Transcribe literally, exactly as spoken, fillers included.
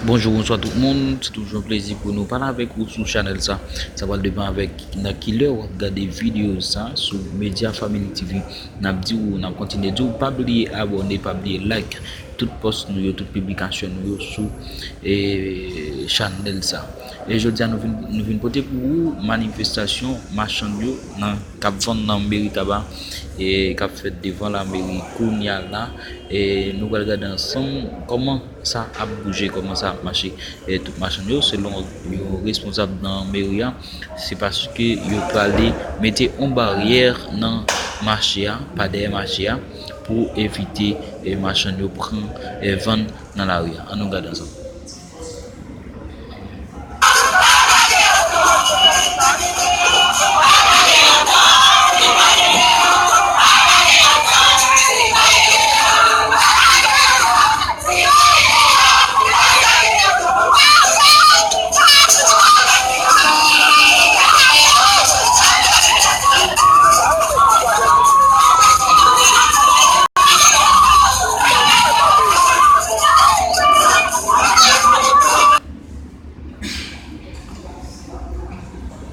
Bonjou, bonswa tout moun. Se toujou yon plezi pou nou pale avèk ou sou chanèl sa. Sa pral depann avèk nan ki lè w ap gade videyo sa sou Media Family T V. N ap di w, n ap kontinye di w, pa bliye abòne, pa bliye like tout pòs nou yo, tout piblikasyon nou yo sou e, chanèl sa. E jodi a nou vin, nou vin pote pou ou manifestasyon machann yo nan k ap vann nan meri Taba e k ap fèt devan lameri kounya la. E nou pral gade ansanm kòman sa ap bouje, kòman sa ap mache. E tout machann yo, selon yon responsab nan meri a, se paske yo prale mete yon baryè nan mache a, pa dèyè mache a, pou evite e, machann yo pran e, vann nan lari a. Ann nou gade ansanm.